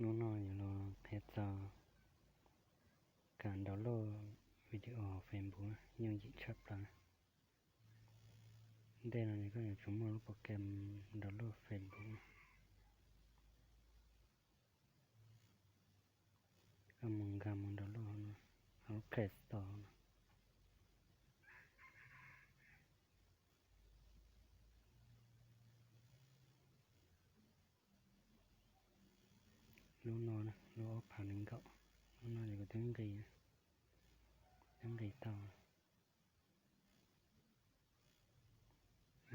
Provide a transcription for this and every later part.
Hnub no yuav los qhia txog kam download video hauv Facebook na, yooj yim tshaj plaws na. Ntej no ces koj yuav tsum muaj lub program download Facebook na. Koj mus nkag mus download hauv no, hauv lub Play Store no. Lub no, lub ob phav nees nkaum, lub no ces kuv twb nqis, twb nqis tau.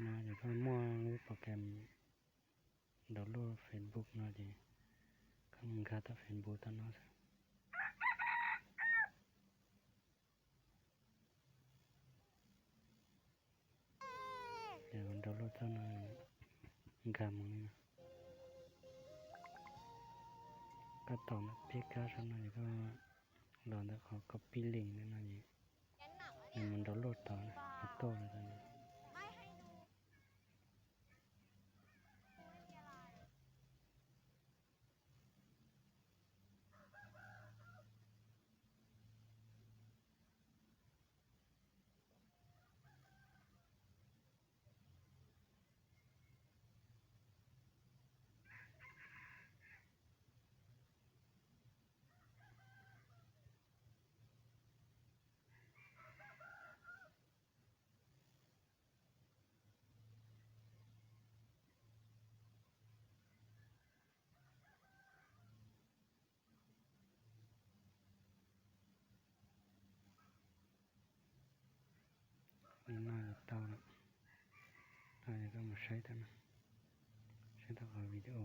No ces koj muaj lub program download Facebook no ces koj mus nkag tau Facebook tau no xwb. Ces download txog no nkag mus li no. Koj tos ntawm peb kab saum no ces koj los ntawm qhov copy link no ces nws mus download tod, mus tuaj li tod. Li no ces tau lawm. Tau ces koj mus saib tau, saib tau qhov video.